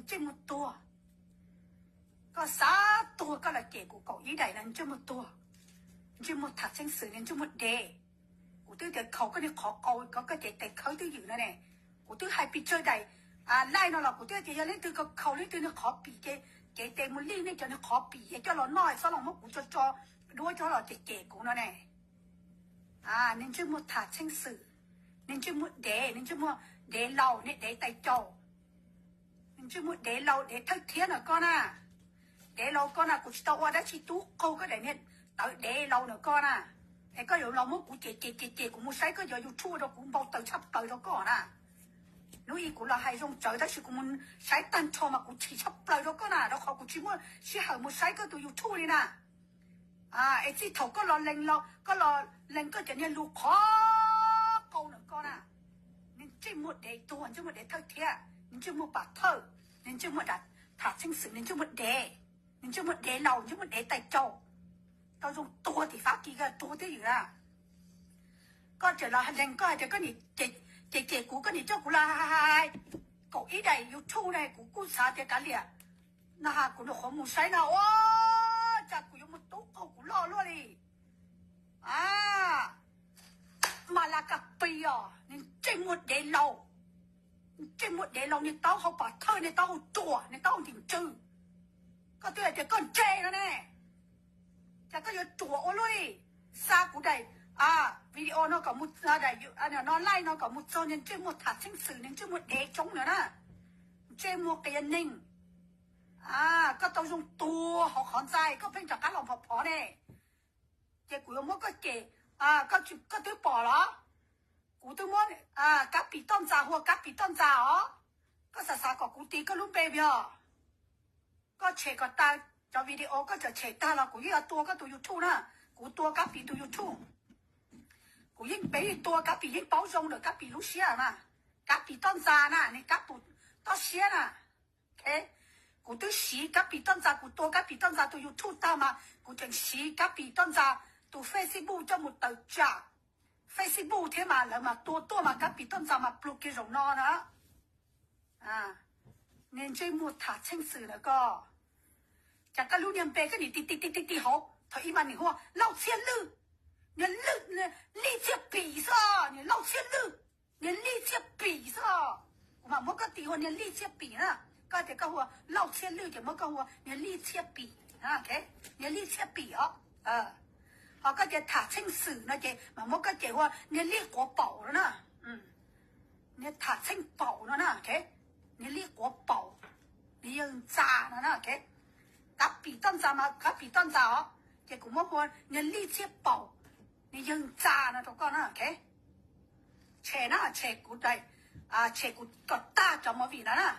ntsej muag tuag. Koj xav tuag koj los cem kuv kaum ib daim no, ntsej muag tuag, ntsej muag tham txheej xwm, ntsej muag dev. Kuv twb tias khaus koj niag qhov qau, koj cev tes khawb twb ywm no ne. Kuv twb hais pes tsawg daim live no los kuv twb tias yog leej twg khaus leej twg niag qhov pim ces cev tes mus lij nej cov niag qhov pim es coj los noj, txhob los muab kuv tso tso duab coj los cem cem kuv no ne. Niag ntsej muag tham txheej xwm, niag ntsej muag dev, niag ntsej muag dev laus, niag dev tais caus. Niag ntsej muag dev laus dev thawj thiab no koj na. Dev laus koj na, kuv tsis tau ua dab tsi tub qaug koj daim niag tawv dev laus no koj na. Es koj yuav los muab kuv cem cem cem cem kuv mus saib koj cov YouTube rau kuv npau taws tshaj plaws rau koj na. Hnub ib kuv los hais zoo tsawv tab sis kuv mus saib tag nrho mas kuv chim tshaj plaws rau koj na, rau qhov kuv tsis muaj sij hawm mus saib koj tus YouTube li na. Es txij thaum koj los lees, koj los lees koj cov niag lus qhov qau no koj na. Niag ntsej muag dev tuag, ntsej muag dev thawj thiab, niag ntsej muag pam thawj, niag ntsej muag tham txheej xwm, niag ntsej muag dev, niag ntsej muag dev laus, ntsej muag dev tais caus. Tau zoo tuag tim Fab Kis koj tuag twb ywm na. Koj tseem los lees koj hais tias koj niam cem cem kuv, koj niam coj kuv los hais kaum ib daim YouTube na, kuv kuj xav tias kav liam no ha, kuv nyuam qhuav mus saib no ua cas kuv yuav mus tub qaug kuv loj luaj li. Mas las kas pis os, niag ntsej muag dev laus, ntsej muag dev laus, niag taub hau pam thawj, niag taub hau ruam, niag taub hau ntim ntsws. Koj twb hais tias koj ntse no ne, cas koj yuav ruam ua luaj li. Xa kuv daim video no kom mus, no live no kom mus txog niag ntsej muag tham txheej xwm, niag ntsej muag dev coob no na, ntsej muag qias neeg. Koj tau zoo tuag hauv qhov ntxa, koj pheej rov qab los phov phov ne. Ces kuv yuav muab koj cem, koj twb pom los? Kuv twb muab Kab Pis Toj Ntxas hu ua Kab Pis Toj Ntxas os. Koj xav xav kom kuv tis koj lub npe yog. Koj tshem kom tag cov video, koj tseem tshem tag los kuv yeej yuav tua koj tus YouTube na. Kuv tua Kab Pis tus YouTube. Kuv yeej, peb yeej tua Kab Pis, yeej paub zoo ntawm Kab Pis lub siab na. Kab Pis Toj Ntxas na, niag Kab Pis toj siab na. Kuv twb siv Kab Pis Toj Ntxas, kuv tua Kab Pis Toj Ntxas tus YouTube tag mas kuv tseem siv Kab Pis Toj Ntxas tus Facebook coj mus tawm tsam Facebook thiab mas lawv mas tua tuaj mas Kab Pis Toj Ntxas mas pluag kiag zaum no na. Niag ntsej muag tham txheej xwm na koj. Cas koj lub niag npe koj nim ti ti ti ti ti hauv, thaum ib mas nim hu ua Lauj Txhiaj Lwj, niag Lwj, Lij Txhiaj Pim xwb, niag Lauj Txhiaj Lwj, niag Lij Txhiaj Pim xwb. Kuv mam muab koj tis hu ua niag Lij Txhiaj Pim na. Koj tias koj hu ua Lauj Txhiaj Lwj ces muab koj hu ua niag Lij Txhiaj Pim, niag Lij Txhiaj Pim os. Ho koj tias tham txheej xwm no ces mam muab koj cem hu ua niag Lij Quav Paum no na. Niag tham txheej paum no na, niag Lij Quav Paum, niag yawg ntxa no na. Kab Pis Toj Ntxas mas Kab Pis Toj Ntxas os, ces kuv muab hu ua niag Lij Txhiaj Paum, niag yawg ntxa no rau koj na. Tshem na, tshem kuv, tshem kuv kom tag cov movie no na.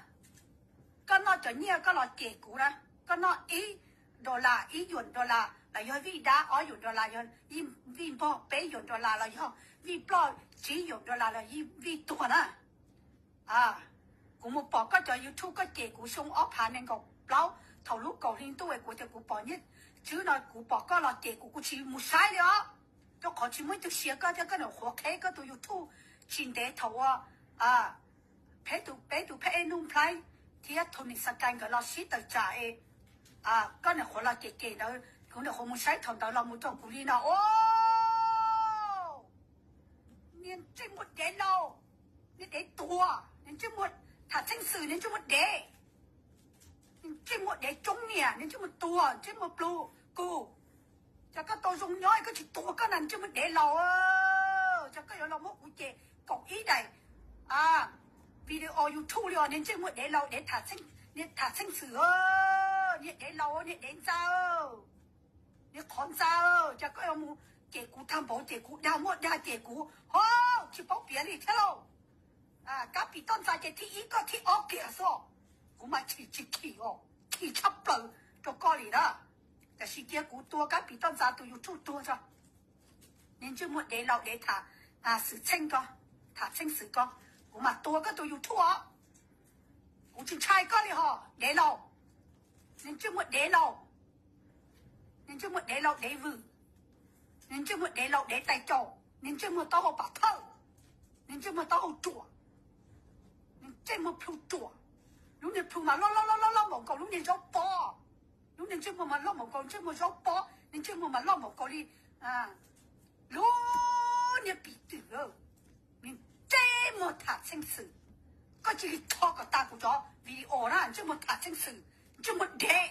Koj noj cov nyiaj koj los cem kuv na, koj noj ib dollar, ib yuam dollar los yog vij dab, ob yuam dollar yog vij npog, peb yuam dollar los yog vij ploj, tsib yuam dollar los vij tuag na. Kuv mus pom koj cov YouTube koj cem kuv xyoo ob phav nees nkaum plaub thaum lub kaum hli ntuj es kuv tias kuv pom Nyiaj Tswb no kuv pom koj los cem kuv, kuv tsis mus saib li os. Rau qhov tsis muaj ib tug siav koj thiab koj niam qhuav qheb koj tus YouTube tsis ntev thaum ua peb tus, peb tus pheb ej Nuj Nplhaib thiab Tony Xas Kai nkawd los sib tawm tsam es koj niam qhuav los cem cem ntawd, kuv niam qhuav mus saib thaum ntawd los mus rau kuv li no. Niag ntsej muag dev laus, niag dev tuag, niag ntsej muag tham txheej xwm, niag ntsej muag dev, niag ntsej muag dev coob niam, niag ntsej muag tuag, ntsej muag plhu kus. Cas koj tau zoo nyob koj tsis tuag koj na, ntsej muag dev laus. Cas koj yuav los muab kuv cem kaum ib daim video YouTube li os, niag ntsej muag dev laus, dev tham txheej, niag tham txheej xwm, niag dev laus, niag dev ntxa, niag qhov ntxa. Cas koj yuav mus cem kuv tag npaum, cem kuv dag muaj dag, cem kuv ho tsis paub piav li thiab lauj. Kab Pis Toj Ntxas ces thib ib koj thib ob kiag xwb, kuv mas chim tsis chim os, chim tshaj plaws rau koj li na. Tiam sis cia kuv tua Kab Pis Toj Ntxas tus YouTube tuag tso. Niag ntsej muag dev laus dev tham xwm txheej ko, tham txheej xwm ko, kuv mam tua koj tus YouTube os. Kuv tsis ntshai koj li ho, dev laus. Niag ntsej muag dev laus, niag ntsej muag dev laus dev vwm, niag ntsej muag dev laus dev tais caus, niag ntsej muag taub hau pam thawj, niag ntsej muag taub hau ruam, niag ntsej muag plhu ruam. Lub niag plhu mas loj loj loj loj loj npaum nkaus lub niag zaub pob. Lub niag ntsej muag mas loj npaum nkaus ntsej muag zaub pob, niag ntsej muag mas loj npaum nkaus li lub niag pim twm. Niag ntsej muag tham txheej xwm, koj cia li rho kom tas kuv cov video na, ntsej muag tham txheej xwm, ntsej muag dev,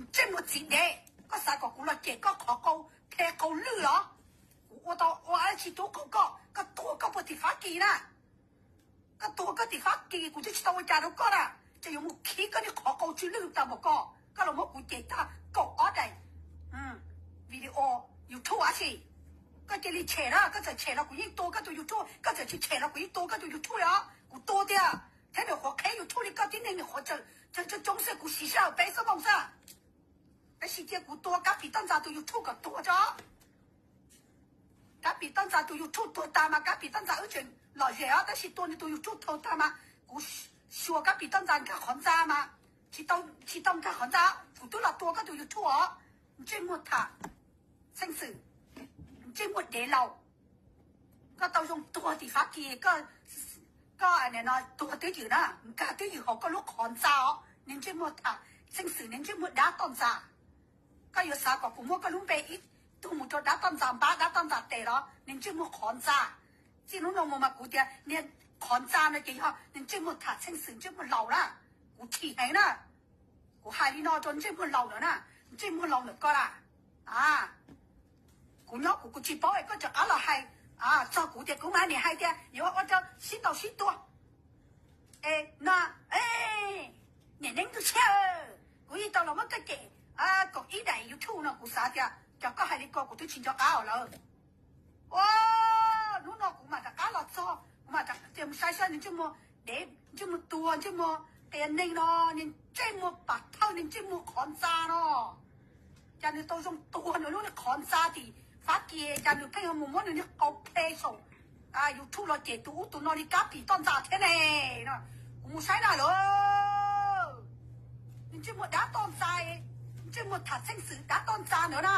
ntsej muag txiv dev. Koj xav kom kuv los cem koj qhov qau, ple qau lwj los? Kuv ua tau ua dab tsi rau koj, koj tuag koj puag tim Fab Kis na. Koj tuag koj tim Fab Kis, kuv twb tsis tau ua cas rau koj na. Ces yuav mus khib koj niag qhov qau tsw lwj tas npaum ko, koj los muab kuv cem tag kaum ob daim video YouTube ab si. Koj cia li tshem na, koj txawm tshem los kuv yeej tua koj tus YouTube, koj txawm tsis tshem los kuv yeej tua koj tus YouTube os. Kuv tua tiag, thiab nws qhuav qheb YouTube li koj tib neeg nws qhuav tsawg tsawg coob xwb, kuv siv sij hawm peb xuab moos xwb. Tab sis cia kuv tua Kab Pis Toj Ntxas tus YouTube kom tuag tso. Kab Pis Toj Ntxas tus YouTube tuag tag mas Kab Pis Toj Ntxas wb tseem lom zem os, tab sis tua nws tus YouTube tuag tag mas kuv xyuas Kab Pis Toj Ntxas nkag qhov ntxa mas tsis tau, tsis tau nkag qhov ntxa, kuv twb los tua koj tus YouTube os. Ntsej muag tham txheej xwm, ntsej muag dev laus. Koj tau zoo tuag tim Fab Kis, koj no tuag twj ywm na, nkag twj ywm hauv koj lub qhov ntxa os, niag ntsej muag tham txheej xwm, niag ntsej muag dab toj ntxas. Koj yuav xav kom kuv muab koj lub npe ib tug mus rau dab toj ntxas npab dab toj ntxas tes los? Niag ntsej muag qhov ntxa. Txij hnub no mus mas kuv tias niag qhov ntxa no ces yog niag ntsej muag tham txheej xwm, ntsej muag laus na. Kuv chim heev na. Kuv hais li no rau ntsej muag laus ntawm na, ntsej muag laus ntawm koj na. A, kuv nyob kuv kuv tsis paub es koj rov qab los hais txog kuv tias kuv mas niam hais tias yuav ua rau sib ntaus sib tua. Es no, niam neeb ntuj tshiab, kuv yeej tau los muab koj cem kaum ib daim YouTube no, kuv xav tias cov koj hais li ko kuv twb tsis nco qab os lawm. Ua, hnub no kuv mam rov qab los txog, kuv mam rov tias mus saib saib nws ntsej muag dev, ntsej muag tuag, ntsej muag qias neeg no, nws ntsej muag pam thawj, nws ntsej muag qhov ntxa no. Cas nws tau zoo tuag nws lub niag qhov ntxa tim Fab Kis, cas nws pheej mus muab nws niag qau ple saum YouTube los cem tus ub tus no li Kab Pis Toj Ntxas thiab ne. Kuv mus saib na lawm. Nws ntsej muag dab toj ntxa, ntsej muag tham txheej xwm dab toj ntxa ntawd na.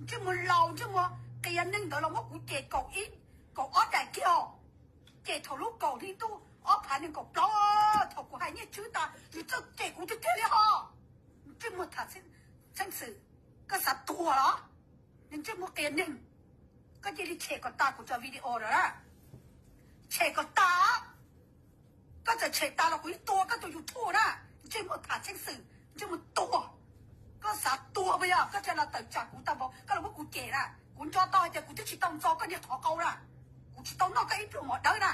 Ntsej muag laus, ntsej muag qias neeg ntawd los muab kuv cem kaum ib, kaum ob daim kiag. Ces thaum lub kaum hli ntuj ob phav nees nkaum plaub, thaum kuv hais Nyiaj Tswb tas nws txawj cem kuv tiag tiag li ho. Ntsej muag tham txheej xwm, koj xav tuag los? Nws ntsej muag qias neeg, koj cia li tshem kom tas kuv cov video lawm na. Tshem kom tas. Koj txawm tshem tas los kuv yeej tua koj tus YouTube na. Ntsej muag tham txheej xwm, ntsej muag tuag. Koj xav tuag puas yog? Koj cia los tawm tsam kuv tag npaum koj los muab kuv cem na. Kuv nco tau hais tias kuv twb tsis tau ntxo koj niag qhov qau na. Kuv tsis tau noj koj ib pluag mov dawb na.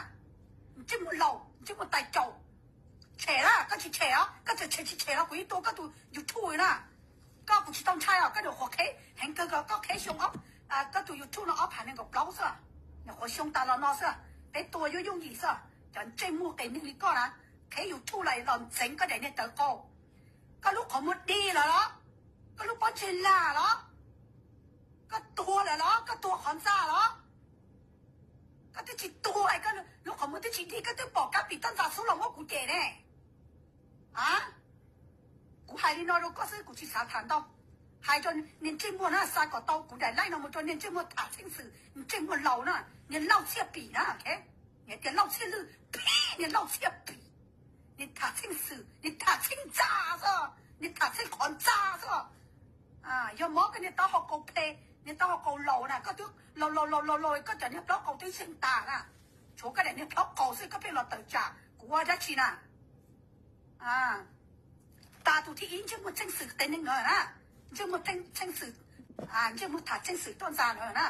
Ntsej muag laus, ntsej muag tais caus. Tshem na, koj tsis tshem os, koj txawm tshem tsis tshem los kuv yeej tua koj tus YouTube na. Koj kuv tsis tau ntshai os, koj nyuam qhuav qheb heev kawg, koj qheb xyoo, koj tus YouTube no ob phav nees nkaum plaub xwb, nyuam qhuav xyoo tas los no xwb, peb tua yooj yooj yim xwb. Cov ntsej muag qias neeg li koj na, qheb YouTube los los ntxeev koj daim niag tawv qau. Koj lub qhov muag dig lawm los? Koj lub pob ntseg lag los? Koj tuag lawm los? Koj tuag qhov ntxa los? Koj twb tsis tuag, koj lub qhov muag twb tsis dig, koj twb pom Kab Pis Toj Ntxas xub los muab kuv cem ne. A, kuv hais li no rau koj xwb, kuv tsis xav tham ntau. Hais rau niag ntsej muag na, xa kom tau kuv daim like no mus rau niag ntsej muag tham txheej xwm, niag ntsej muag laus na, niag Lauj Txhiaj Pim na, niag tias Lauj Txhiaj Lwj, phib niag Lauj Txhiaj Pim. Niag tham txheej xwm, niag tham txheej ntxa xwb, niag tham txheej qhov ntxa xwb. Yog mob koj niag taub hau qau phe, niag taub hau qau laus na, koj twb laus laus laus laus laus, koj cov niag plaub qau twb zeeg tas na. Tshuav koj daim niag plaub qau xwb koj pheej los tawm tsam kuv ua dab tsi na? Tas tus thib ib ntsej muag txheej xwm qias neeg no na, ntsej muag txheej xwm, ntsej muag tham txheej xwm toj ntxas no na.